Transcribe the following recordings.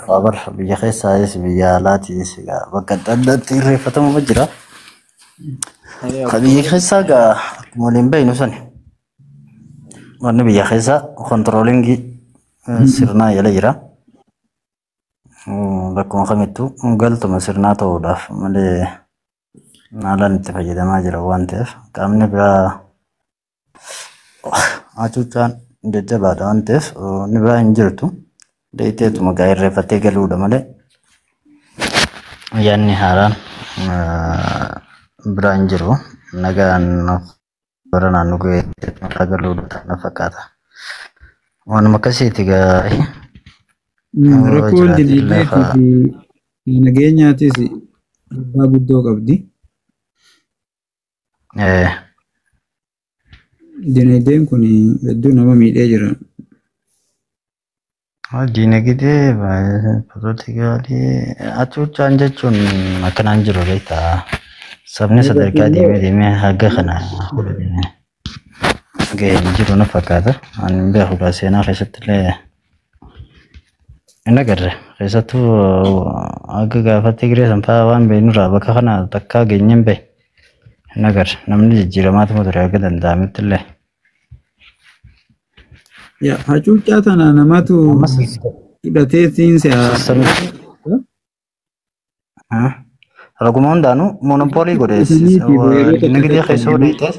Dhufaa bar biyya keessaayis biyya alaatiis egaa bakka adda addaatti irreeffatamu jira. Ka biyya keessaa egaa akkuma waliin beeknu sani. Wanni biyya keessaa kontiroolingii sirnaa jala jira. Bakkuma kamittuu galtuma sirnaa ta'uudhaaf malee haalaan itti fayyadamaa jira waan ta'eef qaamni biraa hacuuccaan jajjabaadha waan ta'eef inni biraa hin jirtu. Deeyiteetuma gaa irreeffattee galuudha malee yaadni haaraan biraa hin jiru. Nagaan bara naannoo ga'ee irraa galuudha na fakkaata. Waanuma akkasiiti gaa yoo Rakkoon jiraate illee dinagdeetii fi nageenyaatis dhiibbaa guddoo qabdi. Dinagdeen kun hedduu nama miidhee jira. Dinagdee politikaalii hacuuccaan jechuun akkanaan jiru beektaa. Sabni sadarkaa deemee deemee haga kana ga'ee hin jiru na fakkaata. Ani hin beeku gaa seenaa keessatti illee hin agarre. Keessattuu akka gaafa Tigree san fa'aa waan beeknurraa bakka kana takkaa geenye hin beekne hin agarre. Namni jijjiiramaatuma ture haga danda'ametti illee. Yaa hacuuccaa tana namatu Amma hidhatee siinse sistamichi raguma hundaanuu monopoolii godhe isiniitiif yeroo takka dinagdee takka keessa immoo odeettes.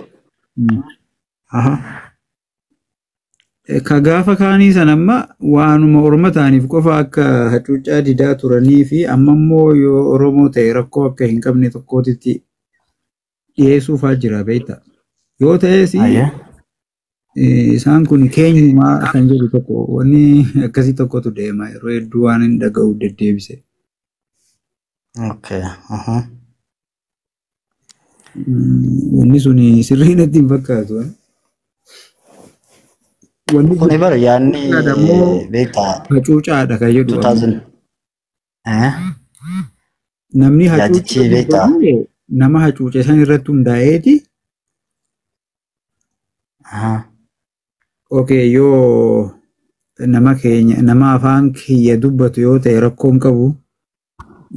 Ka gaafa kaanii san amma waanuma orma ta'aniif qofa akka hacuuccaa didaa turanii fi amma immoo yoo Oromoo ta'e rakkoo akka hin qabne tokkootitti dhiyeessuufaa jira beektaa. Yoo ta'es Ayyee. isaan kun keenyumaa kan jedhu tokko wanni akkasii tokkotu deema yeroo hedduu waan hin dhaga'u deddeebise. Okay. Wanni sun sirrii natti hin fakkaatu. Wanni Kuni bara yaadni guddaadha immoo beektaa hacuucaadha kan jedhu amma. 2000 Namni hacuucaa yaadichi beektaa. dubbatu nama hacuuce san irratti hundaa'eeti. Okay, yoo nama keenya nama afaan kiyya dubbatu yoo ta'e rakkoo hin qabu.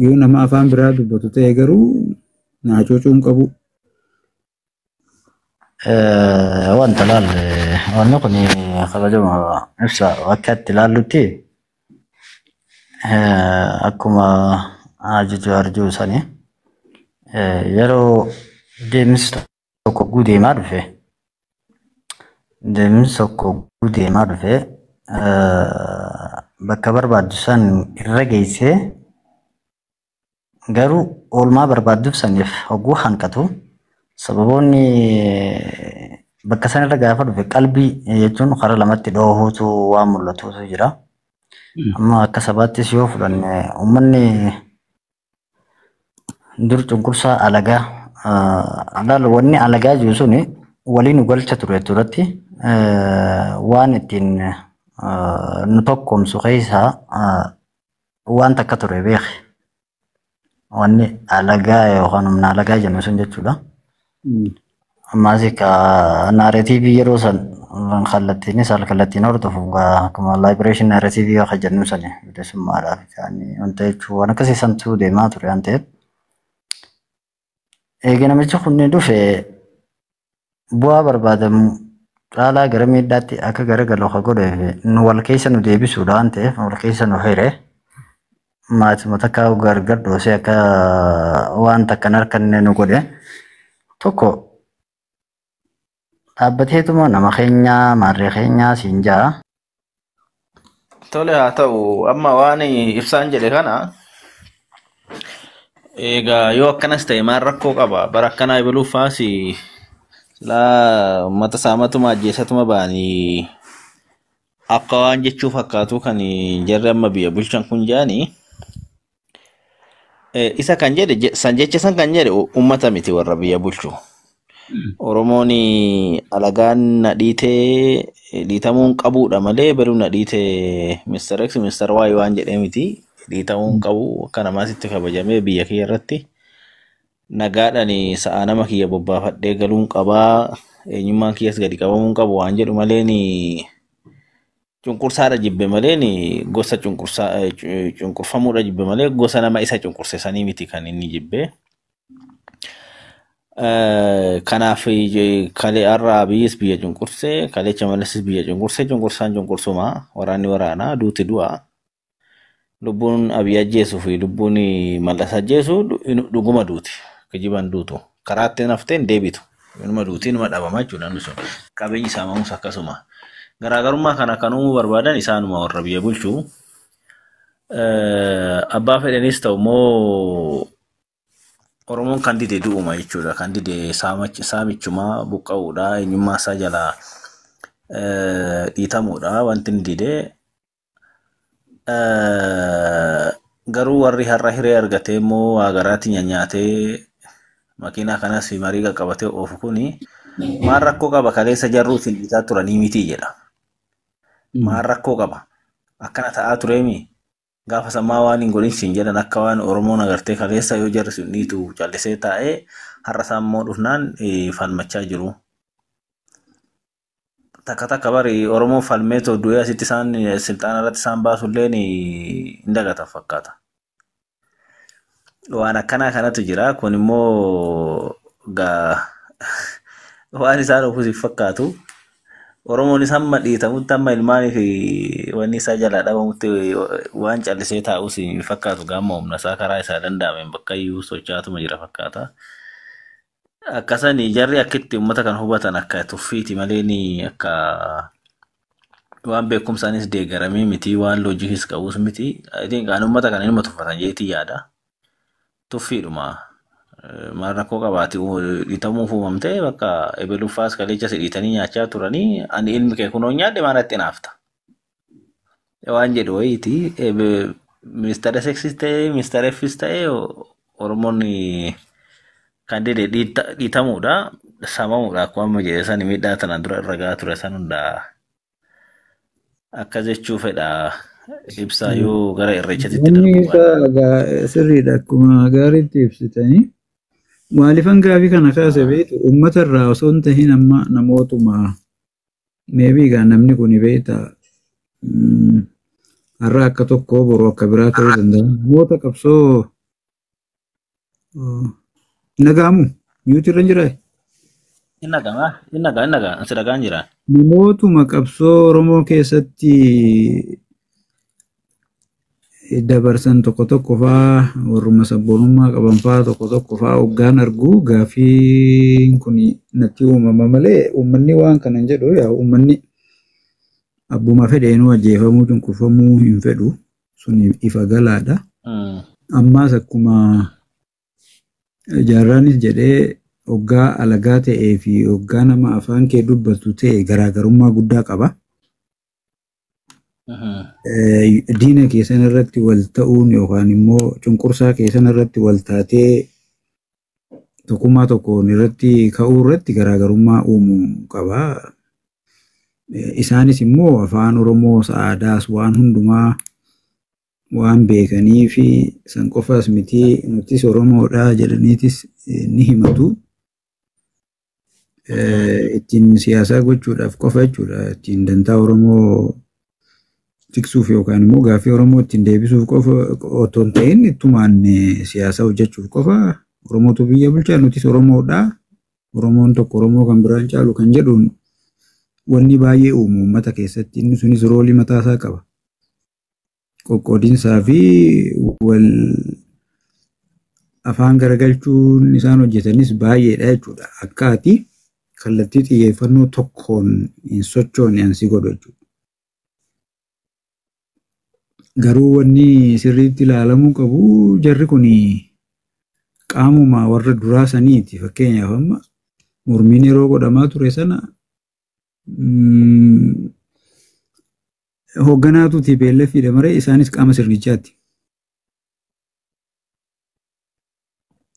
Yoo nama afaan biraa dubbatu ta'e garuu na hacuucuu hin qabu. Wanta laalle wanni kun kabajama ibsa akka itti laallutti akkuma ajaju arjuu sani yeroo deemsi tokko gudeemaa dhufe deemsi tokko gudeemaa dhufe bakka barbaaddu san irra geessee garuu oolmaa barbaadduuf saniif hogguu hanqatu sababoonni bakka san irra gaafa dhufe qalbii jechuun karaa lamatti dhoohuutu waan mul'atutu jira. Amma akka sabaattis yoo fudhanne uummanni dur cunqursaa alagaa laal wanni alagaa jiru suni waliin nu galcha ture duratti waan ittiin nu tokkoomsu keessaa waan takka ture beeke. Wanni alagaa yookaan humna alagaa jennu sun jechuudha. Ammaas ka naareetiivii yeroo san kallattiinis al-kallattiin hordofu akkuma laayibireeshin naareetiivii akka jennu sani bilisummaadhaaf isaanii wanta jechuun waan akkasii santuu deemaa ture waan ta'eef. Eega namichi kun dhufe bu'aa barbaadamu caalaa gara miidhaatti akka garagalu akka godheef nu wal keessa nu deebisuudha waan ta'eef wal keessa nu hire maatuma takka gargar dhoosee akka waan takka hin harkanne nu godhe tokko dhaabbateetuma nama keenyaa maarree keenyaa siin jaa. Tole haa ta'u amma waan ibsaan jedhe kana egaa yoo akkanas ta'e maal rakkoo qaba bara akkanaa ebaluuf faasi silaa uummata saamatuma ajjeesatuma ba'anii akka waan jechuu fakkaatu kan jarri amma biyya bulchan kun jedhanii isa kan jedhe san jecha san kan jedhe uummata miti warra biyya bulchu. Oromoon alagaan na dhiitee dhiitamuun qabuudha malee baruu na dhiitee Mr. X Mr. Y waan jedhee miti dhiitamuun qabu akka namaatti kabajamee biyya kiyya irratti nagaadhaan sa'a nama kiyya bobbaafadhee galuun qabaa eenyummaan kiyyas gadi qabamuun qabu waan jedhu malee Cunqursaadha jibbe malee gosa cunqursaa cunqurfamuudha jibbe malee gosa nama isa cunqurse sanii miti kan inni jibbe. Kanaaf kalee har'a Abiyyis biyya cunqurse, kaleecha Mallasis biyya cunqurse, cunqursaan cunqursuma, waraanni waraanaa, duuti du'a. Lubbuun Abiy ajjeesuu fi lubbuun Mallas ajjeesu dhuguma duuti. Kijiban duutu. Karaatti naftee hin deebitu. Inuma duuti, inuma dhabama jechuudha namni sun. Qabeenyi saamamus akkasuma. Garaagarummaa kana kan uumuu barbaadan isaanuma warra biyya bulchu. Abbaa fedhanis ta'u immoo Oromoon kan dide du'uma jechuudha. Kan dide saamichuma buqqa'uudha. Eenyummaa isaa jalaa dhiitamuudha. Wanti inni dide. Garuu warri har'a hiree argatee immoo waa garaatti nyaatee makiinaa kanas marii qaqqabatee oofu kuni maal rakkoo qaba, kaleessa jarruu isin dhiitaa turanii miti jedha. Maal rakkoo qaba? Akkana ta'aa tureemi gaafa sammaa waan hin godhin siin jedhan, akka waan Oromoon agartee kaleessa yoo jarri sun dhiitu callisee taa'ee har'a isaan immoo dhufnaan falmachaa jiru. Takka takka bari Oromoon falmee too du'ee asitti isaan silxaana irratti isaan baasulleen hin dagatan fakkaata. Waan akkanaa kanatu jira. Kun immoo waan isaan ofuus hin fakkaatu. Oromoonis hamma dhiitamutti, hamma ilmaanii fi wanni isaa jalaa dhabamutti waan callisee taa'us hin fakkaatu. Gaama humna isaa karaa isaa danda'ameen bakka iyyuu socho'aatuma jira fakkaata. Akkasani jarri akkitti uummata kan hubatan akka tuffiiti malee ni akka waan beekumsaanis deeggaramee miti, waan loojikis qabus miti. I think kan uummata kana inuma tuffatan jeetii yaada. Tuffiidhuma. Maal rakkoo qabaati, dhiitamuuf uumamtee bakka ebeluffaas kaleecha si dhiitanii nyaachaa turanii, ani ilmi kee kunoo nyaadhe, maal natti naafta. Waan jedhu wayiiti. Mister Sexis ta'ee Mister Fis ta'ee Oromoon kan dide dhiitamuudha. Saamamuudha, akkuma amma jedhe sani miidhaa tanaan dura irra gahaa ture san hundaa akkas jechuu fedha. Ibsaa, yoo gara irreechatitti Wanni darbuu isaa sirriidha, akkuma gaariitti ibsitanii. Maalifan gaafii kana kaase beektu, uummata irraa osoo hin tahin amma namootuma maybe egaa namni kun beekta, har'a akka tokko boru akka biraa ta'uu danda'a. Namoota qabsoo nagaamu mute irra hin jiraa? Inni dhagaa, inni dhagaa, inni dhagaa, asi dhagaan jira. Namootuma qabsoo Oromoo keessatti dabarsan tokko tokko faa, warruma sabboonummaa qaban faa tokko tokko faa hoggaan argu gaafiin kun natti uumama malee uummanni waan kana hin jedhu. Yaa uummanni abbuma fedheenuu ajjeefamuu cunqurfamuu hin fedhu, sun ifa galaadha. Ammaas akkuma jaarraanis jedhee, hoggaa alagaa ta'ee fi hoggaa nama afaan kee dubbatu ta'e garaagarummaa guddaa qaba. Diina keessan irratti wal ta'uun yookaan immoo cunqursaa keessan irratti wal taatee tokkummaa tokkoon irratti ka'uu irratti garaagarummaa uumuu qaba. Isaanis immoo afaan Oromoo aadaas waan hundumaa waan beekanii fi san qofaas miti, nutis Oromoodha jedhaniitis ni himatu. Ittiin siyaasaa gochuudhaaf qofa jechuudha. Ittiin dantaa Oromoo tiksuuf yookaan immoo gaaffii Oromoo ittiin deebisuuf qofa otoo hin ta'in ittumaan siyaasa hojjechuuf qofa Oromootu biyya bulchaa, nutis Oromoodha. Oromoon tokko Oromoo kan biraan caalu kan jedhuun wanni baay'ee uumu uummata keessatti, inni sunis roolii mataasaa qaba. Qoqqoodinsaa fi wal afaan garagalchuun isaan hojjetanis baay'eedha jechuudha. Akka ati kallattii xiyyeeffannoo tokkoon hin sochoone ansi godhu jechuudha. Garuu wanni sirriitti ilaalamuu qabu, jarri kun qaamuma warra duraa saniiti. Fakkeenyaaf amma mormiin yeroo godhamaa ture sana hoogganaatu TPLF dha maree isaanis qaama sirnichaati.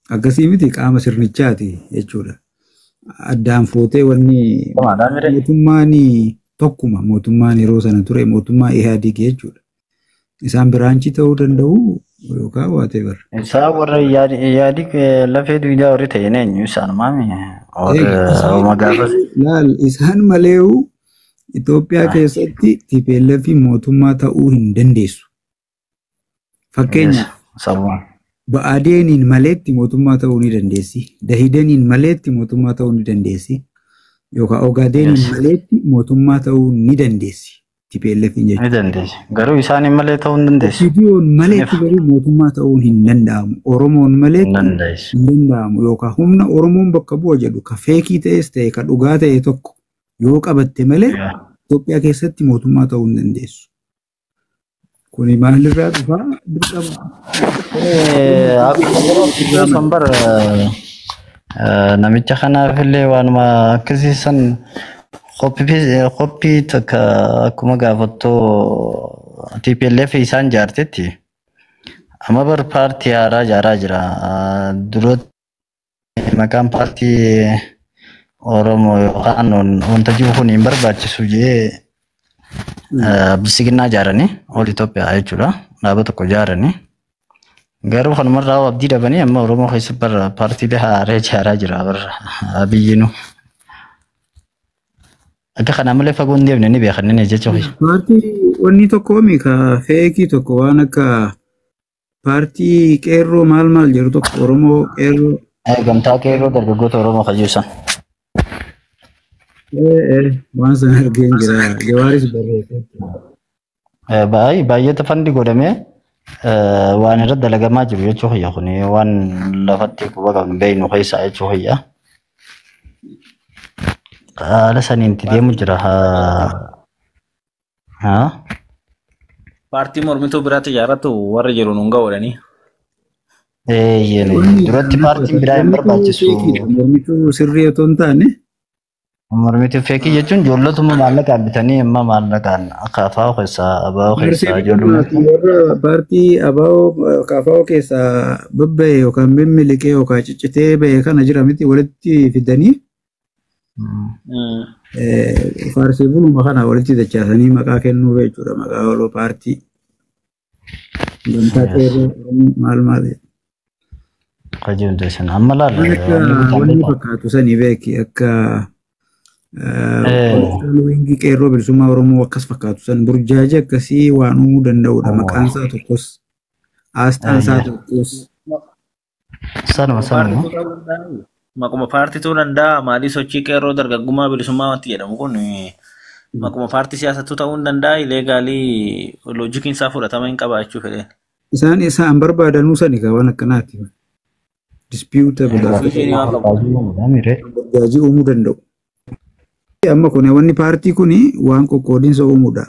Akkasii miti, qaama sirnichaati jechuudha. Addaan fuutee wanni mootummaan tokkuma, mootummaan yeroo sana ture mootummaa Ihaadig jechuudha. Isaan branch ta'uu danda'u yookaan whatever. Isaan warra yaadi lafee duwidaa warri ta'e eenyu isaan maami? Warra gaafas. Laal, isaan malee'u Itoophiyaa keessatti TPLF mootummaa ta'uu hin dandeessu. Fakkeenyaaf Ba'adeeniin maleetti mootummaa ta'uu ni dandeessi. Dahideniin maleetti mootummaa ta'uu ni dandeessi. Yookaan Ogadeeniin maleetti mootummaa ta'uu ni dandeessi. TPLF jechuudha. Ni dandeessi. Garuu isaaniin malee ta'uu hin dandeessu. OPDO'n maleetti garuu mootummaa ta'uun hin danda'amu. Oromoon maleetti hin danda'amu. Yookaan humna Oromoon bakka bu'a jedhu ka feekii ta'es ta'e ka dhugaa ta'e tokko yoo qabatte malee Itoophiyaa keessatti mootummaa ta'uu hin dandeessu. Kuni maalirraa dhufaa? Dirqama. Akkuma yeroo viidiyoo san bar namicha kanaaf illee waanuma akkasii san qophii takka akkuma gaafattoo TPLF isaan jaartetti amma bar paartii haaraa jaaraa jira. Duratti maqaan paartii Oromoo yookaan wanta jiru kun hin barbaachisu jee Bilisiginnaa ijaaranii ol Itoophiyaa jechuudha. Dhaaba tokko ijaaranii. Garuu kanumarraa abdii dhabanii amma Oromoo keessa bara paartiilee haaraa ijaaraa jira bara Abiyyinu. Akka kanaa malee fagoo hin deemne ni beekan inni jecha ofii. Paartii wanni tokko mi ka feekii tokko waan akka paartii qeerroo maal maal jedhu tokko Oromoo qeerroo. Gamtaa qeerroo dargaggoota Oromoo kan jiru san. Waan sana argeen jira. Jawaaris barreessee. Baay'ee fandi godhamee waan irratti dalagamaa jiru jechuu kiyya kuni waan lafatti quba qabnu beeknu keessaa jechuu kiyya. Haala saniin itti deemu jira. Paartii mormituu biraatti ijaarratu warri jiru nuun ga'uudhani. Duratti paartiin biraa hin barbaachisu. Mormituu sirrii otoo hin taane. Mormituu feekii jechuun ijoollotuma maallaqaan bitanii amma maallaqaan KFO keessaa ABO keessaa ijoolluma. Warra paartii ABO KFO keessaa babba'e yookaan mimmiliqee yookaan ciccitee ba'e kana jira miti walitti fidanii faarsee buluma kana walitti dachaasanii maqaa kennuuf jechuudha. Maqaa waloo paartii. Gamtaa qeerroo Oromoo maal maal. Qajeelcha amma laala. Wanni fakkaatu sanii beeki akka wingii qeerroo bilisummaa Oromoo akkas fakkaatu san burjaaji akkasii waan uumuu danda'udha. Maqaan isaa tokkos aasxaan isaa tokkos. Sanuma sanuma. Maquma paartiituu danda'a maalii sochii qeerroo dargaggummaa bilisummaa wanti jedhamu kun maquma paartii siyaasattuu ta'uu hin danda'a ileegaalii loojikiin isaa fudhatama hin qabaachuu fedheen. Isaan isaan barbaadanuu sani ka waan akkanaati. Disputable. Burjaajii uumuu danda'u. Amma kun wanni paartii kun waan qoqqoodinsa uumuudha.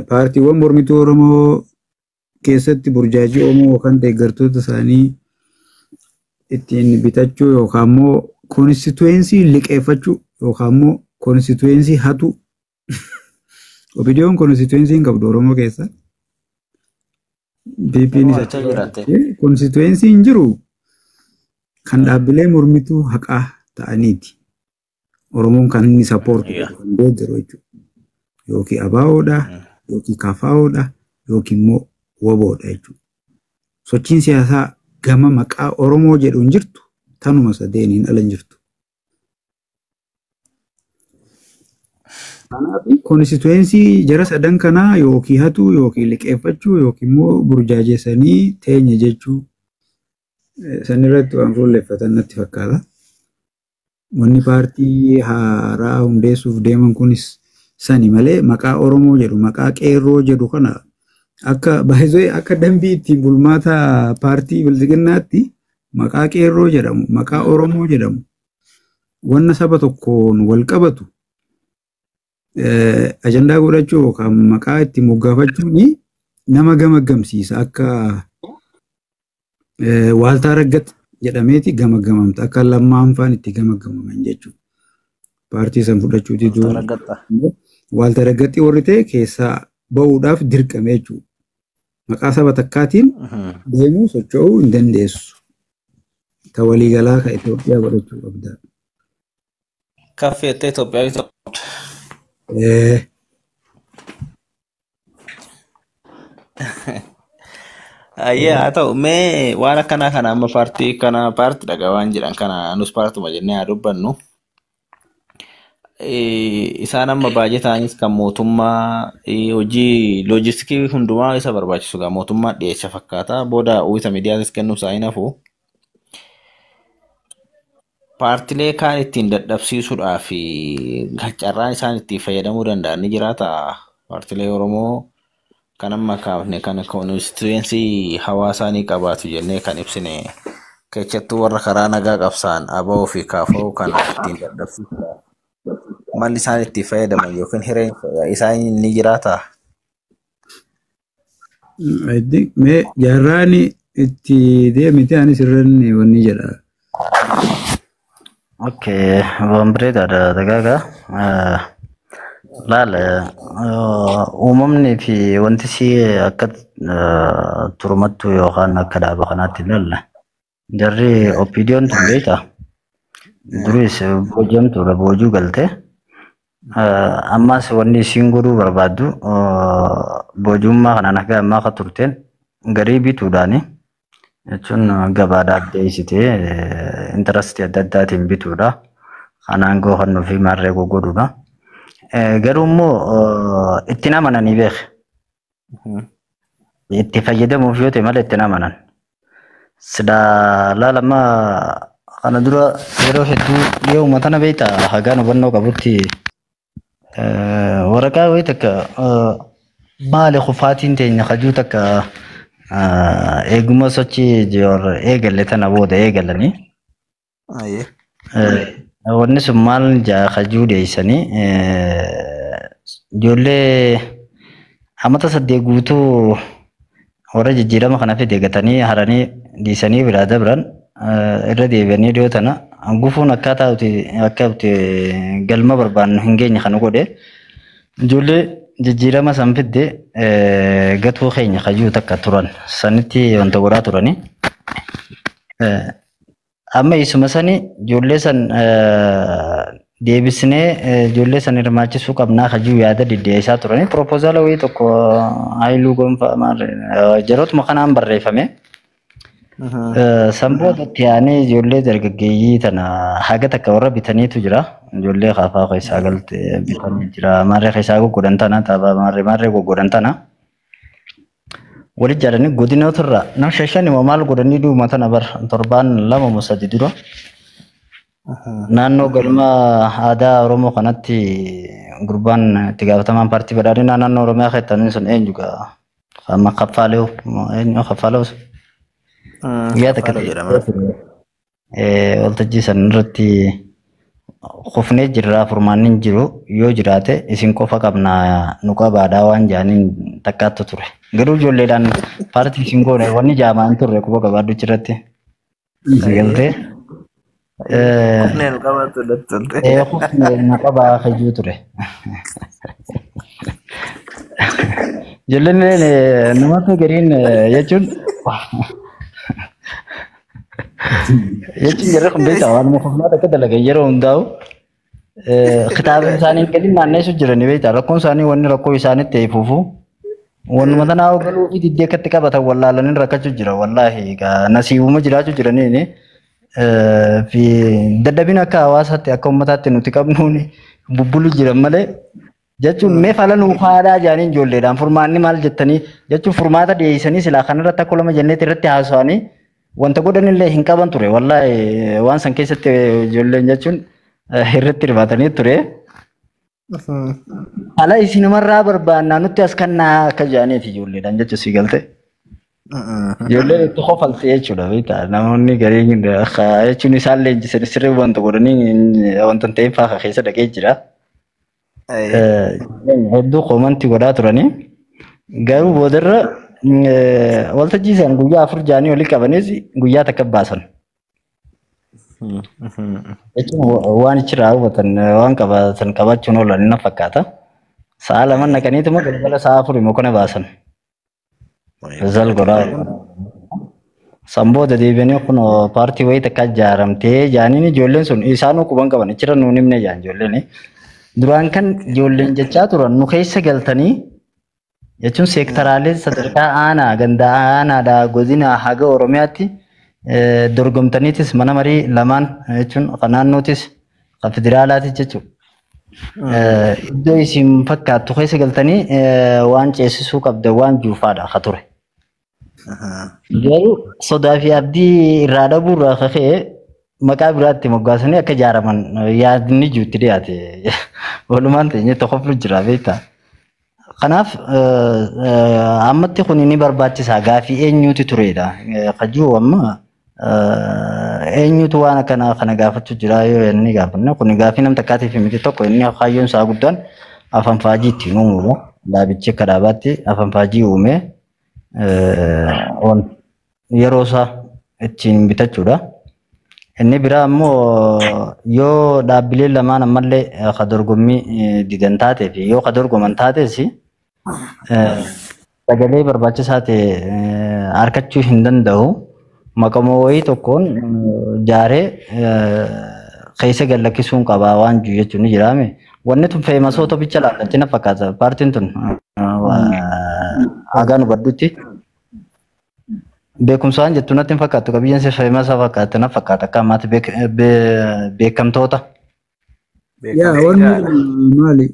Paartiiwwan mormituu Oromoo keessatti burjaajii uumuu yookaan deeggartoota isaanii ittiin bitachuu yookaan immoo koonistituweensii liqeeffachuu yookaan immoo koonistituweensii hatu. OPDO'n koonistituweensii hin qabdu Oromoo keessa. BP'n isa koonistituweensii hin jiru kan dhaabbilee mormituu haqaa ta'aniiti. Oromoon kan inni sappoortu kan deeggaru jechuudha. Yookiin ABO'dha, yookiin KFO'dha, yookiin immoo WBO'dha jechuudha. Sochiin siyaasaa gama maqaa Oromoo jedhu hin jirtu tanuma sadeeniin ala hin jirtu. Kanaaf koonistituweensii jara sadan kanaa yookiin hatuu yookiin liqeeffachuu yookiin immoo burjaajeessanii teenya jechuu sanirratti waan fuulleffatan natti fakkaata. Wanni paartii haaraa hundeessuuf deeman kunis sani malee maqaa Oromoo jedhu maqaa qeerroo jedhu kana akka baay'ee akka dambii ittiin bulmaata paartii bilxiginnaatti maqaa qeerroo jedhamu maqaa Oromoo jedhamu wanna saba tokkoon wal qabatu ajandaa godhachuu yookaan maqaa ittiin moggaafachuun nama gamaggamsiisa akka waaltaa raggat jedhameeti gamaggamamta akka lammaan faan itti gamaggamaman jechuudha. Paartii san fudhachuuti dura waaltaa raggaxii warri ta'e keessaa ba'uudhaaf dirqame jechuudha. Maqaa saba takkaatiin deemuu socho'uu hin dandeessu. Ta waliigalaa ka Itoophiyaa godhachuu qabda. Kaffeettee Itoophiyaa bitoo. Ayyee haa ta'u mee waan akkanaa kana amma paartii kana paartii dhagaa waan jedhan kana nus paartuma jennee haa dubbannu. Isaan amma baajetaanis kan mootummaa hojii loojistikii hundumaa isa barbaachisu gaa mootummaa dhiyeessa fakkaata. Booda uwwisa miidiyaatis kennuuf isaa hin hafu. Paartilee kaan ittiin dadhabsiisuudhaaf carraan isaan ittiin fayyadamuu danda'an ni jiraata. Paartilee Oromoo kan amma kaafne kan koonistuwensii hawaasaa ni qabaatu jennee kan ibsine keessattuu warra karaa nagaa qabsaan ABO fi KFO kana ittiin dadhabsiisuudhaaf malli isaan ittiin fayyadaman yookiin hireen isaan ni jiraata. I think mee jaarraan itti deemite anis irranni wanni jedha. Okay, waan bareedaadha dagaagaa. Laala uumamni fi wanti si akka turumattu yookaan akka dhaaba kanaatti ilaalla. Jarri OPDO'n tun beektaa? Duris boojamtuudha boojuu galte. Ammas wanni isiin godhuu barbaaddu boojummaa kanaan haga ammaa akka turteen garii bituudhaani jechuun gabaadhaaf dhiyeessitee intarastii adda addaatiin bituudha. Kanaan goofannoo fi maarree goggodhuudha. Garuu immoo ittiin amananii beek. Itti fayyadamuuf yoo ta'e malee ittiin amanan. Silaa laalama kana dura yeroo hedduu dhiyoo uummata na beektaa hagaan hubannoo qabutti waraqaa wayii takka maali kufaatiin teenya kajuu takka eeguma sochii eegalle tana booda eegalanii. Wanni sun maal kajuu dhiyeessanii ijoollee amata 8 guutuu warra jijjiirama kana fide gatanii haranii dhiisanii biraa dabran irra deebi'anii dhiyoo tana gufuun akkaataa akka nuti galma barbaannu hin geenye kana godhe ijoollee jijjiirama san fidde gatuu keenya kajuu takka turan sanitti wanta godhaa turanii. Amma isuma sani ijoollee san deebisnee ijoollee san hirmaachisuu qabnaa kajuu yaada diddeessaa turanii piroopozaala wayii tokko Haayiluu Gonfaa yerootuma kanaan barreeffame. San booda itti aanee ijoollee dargaggeeyyii tana haga takka warra bitaniitu jira. Ijoollee kaafaa keessaa galte bitanii jira. Maarree keessaa goggodhan tana tapha maarree maarree goggodhan tana. Walitti jedhanii godinoota irraa nama shan immoo maal godhanii duuma tana bar torbaan 2 moo 3 dura. Naannoo galma aadaa Oromoo kanatti gurbaan itti gaafatamaan paartii badhaadhinaa naannoo Oromiyaa keessatti sun eenyu gaa? Amma Kaffaalee eenyu Kaffaalee guyyaa takka waltajjii san irratti kufnee jirra furmaanni hin jiru yoo jiraate isin qofa qabnaa nu qabaadhaa waan jedhaniin takkaattu ture. Garuu ijoolleedhaan paartii isin goone wanni jaamaa hin turre quba qabaadhu irratti. Galtee. Kufnee nu qabaatu tolte. Kufnee nu qabaa kajuu ture. Ijoolleen namoota gariin jechuun jarri kun beektaa waan kufnaa takka dalagan yeroo hundaa'u kitaaba isaanii gadi naanneessu jiranii beektaa rakkoon isaanii wanni rakkoo isaanitti ta'e fuufu wannuma tanaa galuu fi diddee akkatti qabatan wallaalanii rakkachuu jira wallaahi nasiibuma jiraachuu jiraniini fi dadhabina akka hawaasaatti akka uummataatti nuti qabnuun bubbulu jiran malee jechuun mee fala nuu haadhaa jedhanii ijoolleedhaan furmaanni maal jettanii jechuun furmaata dhiyeessanii silaa kanarratti akka lama jenneetti irratti haasa'anii wanta godhanillee hin qaban ture wallaahi waan san keessatti ijoolleen jechuun irratti hirmaatanii ture. Ala isinumarraa barbaannaa nutti as kannaa akka jedhaniiti ijoolleedhaan jechuun si galte. Ijoolleen itti kofalte jechuudha beektaa namoonni gariin jechuun isaan leenjisan sirrii wanta godhanii wanta hin ta'in fa'aa keessa dhaqee jira. Hedduu koomantii godhaa turanii garuu boodarra waltajjii isaan guyyaa 4 jaanii olii qabanis guyyaa takka baasan. Jechuun waan achirraa hubatan waan qabatan qabaachuun oolan na fakkaata. Sa'a 2 naqaniituma galgala sa'a 4 immoo kana baasan. Rizal godhaa. San booda deebi'anii kun paartii wayii takka ijaaramtee jaaniin ijoolleen sun isaanuu quban qaban achirra nuun himne jaan ijoolleen. Duraan kan ijoolleen jechaa turan nu keessa galtanii jechuun seektaraalee sadarkaa aanaa ganda aanaadhaa godina haga Oromiyaatti dorgomtaniitis mana marii lamaan jechuun kan naannootis kan federaalaatis jechuudha. Iddoo isin fakkaattu keessa galtanii waan ceesisuu qabda waan juufaadha ka ture. Garuu sodaa fi abdii irraa dhabuu irraa kaka'e maqaa biraatti moggaasanii akka ijaaraman yaadni jirutti dhiyaate. Walumaan ta'e tokkoflu jira beektaa. Kanaaf ammatti kun ni barbaachisaa gaafii eenyuutu turedha. Kajuu amma eenyutu waan akkana kana gaafachuu jira yoo inni gaafanne kun gaafii nam takkaatiif miti tokko inni kaayyoon isaa guddaan afaan faajii ittiin uumuudha. Dhaabichi akka dhaabaatti afaan faajii uumee yeroo isaa ittiin bitachuudha. Inni biraa immoo yoo dhaabbileen lamaan ammallee ka dorgommii didan taatee fi yoo ka dorgoman taates sagalee barbaachisaa ta'e argachuu hin danda'u. Maqama wayii tokkoon jaaree keessa gad lakkisuun qabaa waan jiru jechuun ni jiraame. Wanni tun feemasoota bicha laallatti na fakkaata. Paartiin tun hagaa nu baddutti. Beekumsa waan jettu natti hin fakkaattu. Qabiyyeen si feemasa fakkaata na fakkaata. Akka ammaatti beekamtoota. Yaa wanni maali?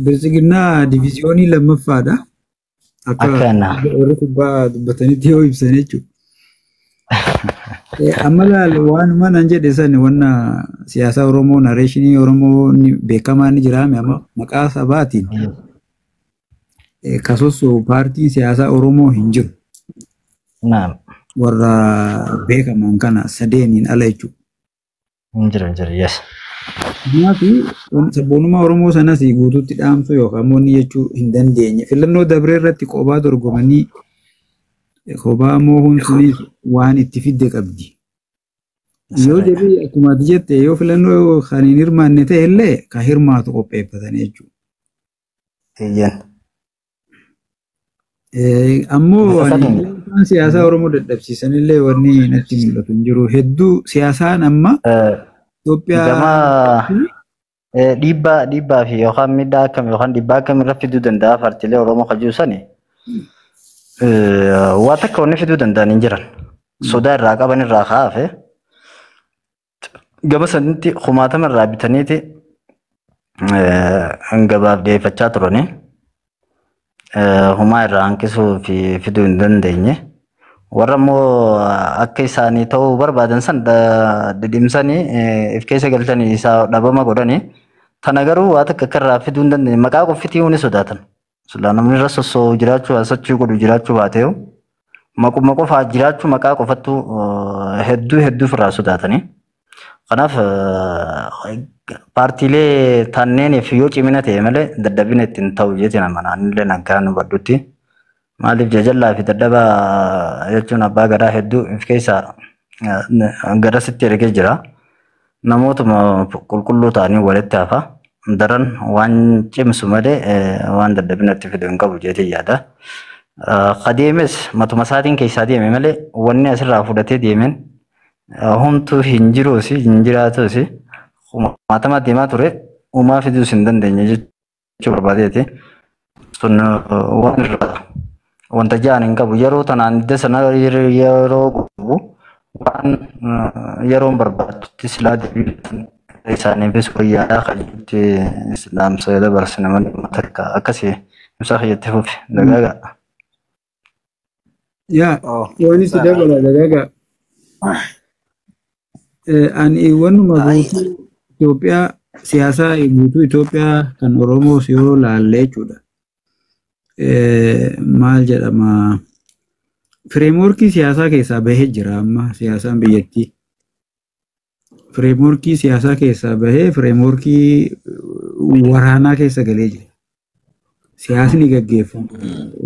Biltsiginnaa diviiziyoonii lammaffaadha. Akka Akkana. warri kubbaa dubbatanitti yoo ibsan jechuudha. Amma laal waanuma nan jedhe sani wanna siyaasa Oromoo nareeshinii Oromoo beekamaa ni jiraame amma maqaa sabaatiin kasossoo paartiin siyaasaa Oromoo hin jiru. Naam. Warra beekaman kana sadeeniin ala jechuudha. Hin jiru hin jiru. Yes. Kanaaf sabboonummaa Oromoo sanas guutuutti dhaamsuu yookaan immoo inni jechuu hin dandeenye. Filannoo dabree irratti kophaa dorgomanii kophaa moohuun sunis waan itti fidde qabdi. Yoo jedhee akkuma ati jette yoo filannoo kan hin hirmaanne ta'e illee kan hirmaatu qopheeffatanii jechuudha. Eeyyan. Ammoo Bifa ani sadiin. isaan siyaasaa Oromoo dadhabsiisan illee wanni natti mul'atu hin jiru. Hedduu siyaasaan amma Itoophiyaa Gama dhiibbaa fi yookaan miidhaa akkam yookaan dhiibbaa akkam irra fiduu danda'a paartiilee Oromoo kajuu sani waa takka wanni fiduu danda'an hin jiran. Sodaa irraa qaban irraa kaafe gama sanitti kumaatama irraa bitaniiti gabaaf dhiyeeffachaa turani. Humaa irraa hanqisuu fi fiduu hin dandeenye. Warra immoo akka isaanii ta'uu barbaadan san dhidhimsanii if keessa galchanii isaa dhabama godhanii tana garuu waa takka akka irraa fiduu hin dandeenye maqaa qoffitii ni sodaatan. Silaa namni irra sossoo'u jiraachuu sochii godhu jiraachuu baateeyu maquma qofaa jiraachuu maqaa qofattu hedduu hedduu ofirraa sodaatanii. Kanaaf paartiilee tanneeniif yoo cimina ta'e malee dadhabina ittiin ta'u jeetiin amana anillee nagaa nu baddutti. Maaliif jajallaa fi dadhaba jechuun abbaa gadaa hedduu of keessaa garasitti ergee jira. Namootuma qulqulluu ta'anii walitti hafa. Daran waan cimsu malee waan dadhabina itti fidu hin qabu jeetiin yaada. Kadeemes matuma isaatiin keessaa deeme malee wanni asirraa fudhatee deemeen homtuu hin jiruusi hin jiraatuusi kumaatama deemaa ture uumaa fiduus hin dandeenye jechuu barbaadeeti. Sun waan irraa wanta ja'an hin qabu yeroo tanaan hidda sana yeroo gubu waan yeroon barbaadutti silaa deebii isaaniifis wayyaadhaa kan jetti islaamsa dabarsina malee takka akkasii ibsaa kiyyatti fufi dagaagaa. Yaa waan itti dabala dagaagaa. Ani wannuma guutuu Itoophiyaa siyaasaa guutuu Itoophiyaa kan Oromoos yoo laalle jechuudha. Maal jedhama fireemworkii siyaasaa keessaa bahee jira amma siyaasaan biyyattii. Fireemworkii siyaasaa keessaa bahee fireemworkii waraanaa keessa galee jira. Siyaasni gaggeeffamu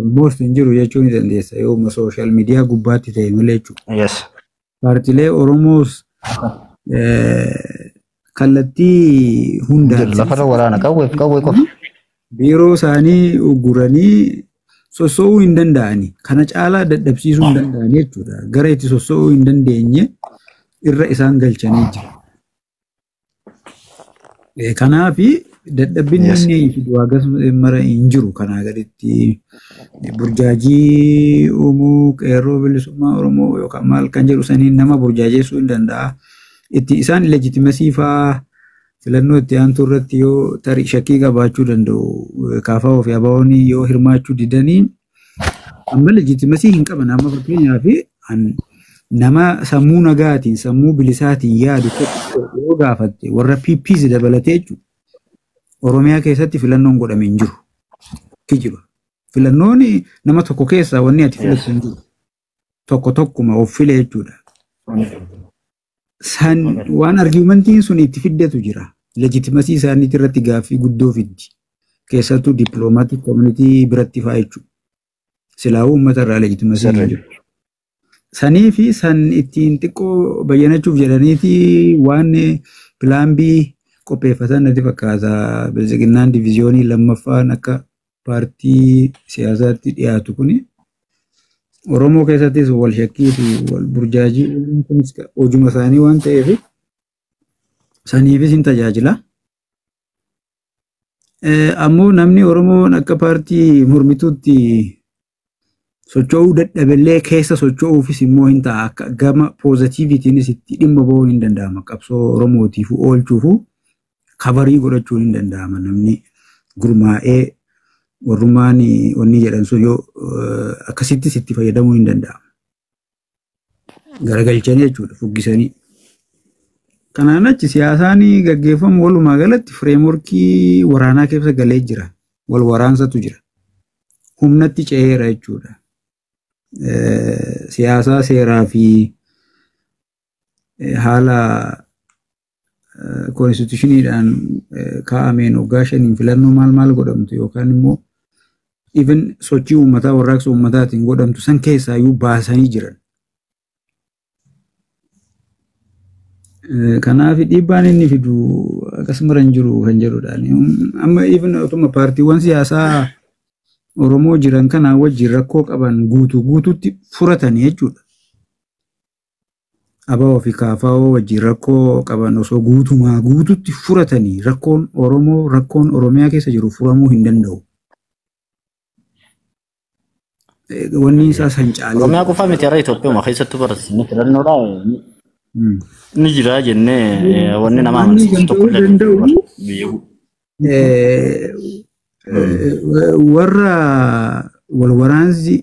almost hin jiru jechuu ni dandeessa yoo sooshaal miidiyaa gubbaatti ta'e malee jechuudha. Yes. Paartiilee Oromoos kallattii hundaan Lafarra waraana qawwee qawwee qofa. biiroo isaanii ugguranii sossoo'uu hin danda'ani. Kana caalaa dadhabsiisuu hin danda'ani jechuudha. Gara itti sossoo'uu hin dandeenye irra isaan galchanii jira. Kanaafi dadhabbiin inni fidu hagas mara hin jiru kanaa gaditti burjaajii uumuu qeerroo bilisummaa Oromoo yookaan maal kan jedhu saniin nama burjaajeessuu hin danda'a. Itti isaan leejitimasii faa Filannoo itti aantu irratti yoo tarii shakkii qabaachuu danda'u KFO fi ABO'n yoo hirmaachuu didanii amma legitimacy hin qaban. Amma fakkeenyaaf nama sammuu nagaatiin sammuu bilisaatiin yaadu tokko yoo gaafatte warra PPs dabalatee jechuudha. Oromiyaa keessatti filannoon godhame hin jiru. Kijiba. Filannoon nama tokko keessaa wanni ati filattu hin jiru. Tokko tokkuma of file jechuudha. San waan argumentiin sun itti fiddetu jira. Legitimacy isaaniitii irratti gaaffii guddoo fiddi. Keessattuu diplomatic community biratti fa'aa jechuudha. Silaa'uu uummata irraa legitimacy hin jiru. Sanii fi san ittiin xiqqoo bayyanachuuf jedhaniiti waan plan B qopheeffatan natti fakkaata. Biltsiginnaan division lammaffaan akka paartii siyaasaatti dhiyaatu kuni Oromoo keessattis wal shakkii fi wal burjaajii kunis hojuma isaanii waan ta'eef saniifis hin tajaajila. Ammoo namni Oromoon akka paartii mormituutti socho'uu dadhabellee keessa socho'uufis immoo hin ta'a. Akka gama positivetiinis itti dhimma ba'uu hin danda'ama. Qabsoo Oromootiif oolchuufu cover godhachuun hin danda'ama. Namni gurmaa'ee warrummaan wanni jedhan sun yoo akkasittis itti fayyadamuu hin danda'ama. Garagalchanii jechuudha fuggisanii. Kanaan achi siyaasaan gaggeeffamu walumaa galatti framework waraanaa keessa galee jira. Wal waraansatu jira. Humnatti ce'eera jechuudha. Siyaasaa seeraa fi haala constitutioniidhaan kaa'ameen waggaa 5n filannoo maal maal godhamtu yookaan immoo even sochii uummataa warraaqsa uummataatiin godhamtu san keessaayyuu baasanii jiran. Kanaaf dhiibbaan inni fidu akkasuma hin jiru kan jedhudha. Amma even otuma paartiiwwan siyaasaa Oromoo jiran kanaa wajjin rakkoo qaban guutuu guutuutti furatanii jechuudha. ABO fi KFO wajjin rakkoo qaban osoo guutumaa guutuutti furatanii rakkoon Oromoo rakkoon Oromiyaa keessa jiru furamuu hin danda'u. Wanni isaa san caalee. Oromiyaa qofaa miti har'a Itoophiyaa keessattuu barsiisni filannoodha. Ni jira jennee wanni nama amansiisu tokko illee biyya warra wal waraansi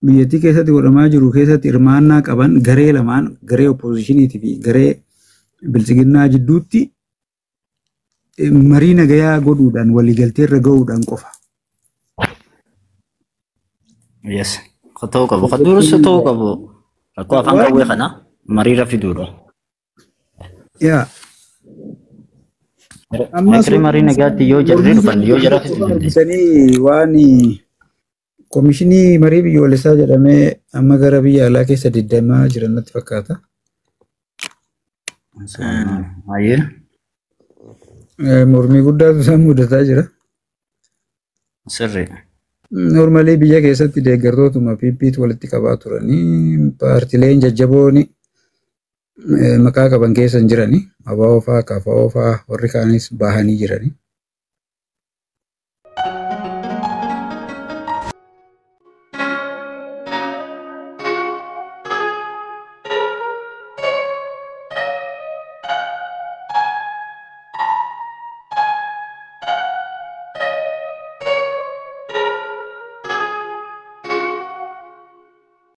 biyyattii keessatti godhamaa jiru keessatti hirmaannaa qaban garee lamaan garee oppositioniitii fi garee biltsiginnaa jidduutti marii nagayaa godhuudhaan waliigaltee irra gahuudhaan qofa. Yes. Ta'uu qabu. Kan dursa ta'uu qabu. Rakkoo afaan qawwee kana mariirra fiduudha. Yaa. Ammas marii nagaatti yoo jarri dhufan yoo jara fiduu dandeessu. Waan komishinii marii biyyoolessaa jedhamee amma gara biyya alaa keessa deddeemaa jiran natti fakkaata. Baay'ee. Mormii guddaatu isaan mudataa jira. Sirri. Normally biyya keessatti deeggartootuma PP'tu walitti qabaa turanii paartileen jajjaboon maqaa qaban keessa hin jirani. ABO fa'aa, KFO fa'aa warri kaanis bahanii jirani.